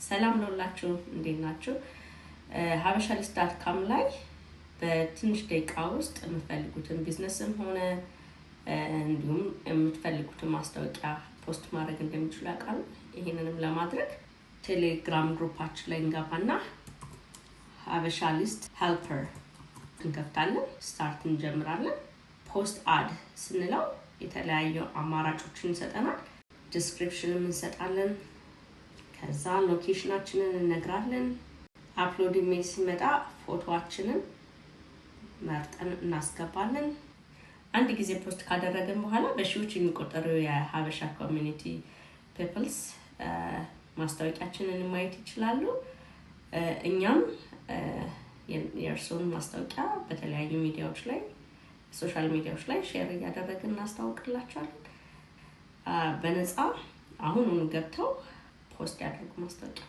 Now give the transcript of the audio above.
ሰላም ለሁላችሁ፣ እንዴት ናችሁ? ሀበሻ list.com ላይ በትንሽ ደቂቃ ውስጥ የምትፈልጉትን ቢዝነስም ሆነ እንዲሁም የምትፈልጉትን ማስታወቂያ post ማድረግ እንደሚችሉ ያውቃሉ። ይህንንም ለማድረግ ቴሌግራም group ኣችን ላይ እንገባና ሀበሻ list helper እንከፍታለን። Start እንጀምራለን። Post ad ስንለው የተለያዩ አማራጮችን ይሰጠናል። Description ም እንሰጣለን። ከዛ location ኣችንን እነግራለን። Upload image ሲመጣ ፎቶዋችንን መርጠን እናስገባለን። አንድ ጊዜ post ካደረግን በኋላ በሺዎች የሚቆጠሩ የሀበሻ community peoples ማስታወቂያችንን ማየት ይችላሉ። እኛም የእርስዎን ማስታወቂያ በተለያዩ ሚዲያዎች ላይ፣ social media ዎች ላይ share እያደረግን እናስታውቅላቸዋለን። በነፃ አሁኑኑ ገብተው post ያድርጉ ማስታወቂያ።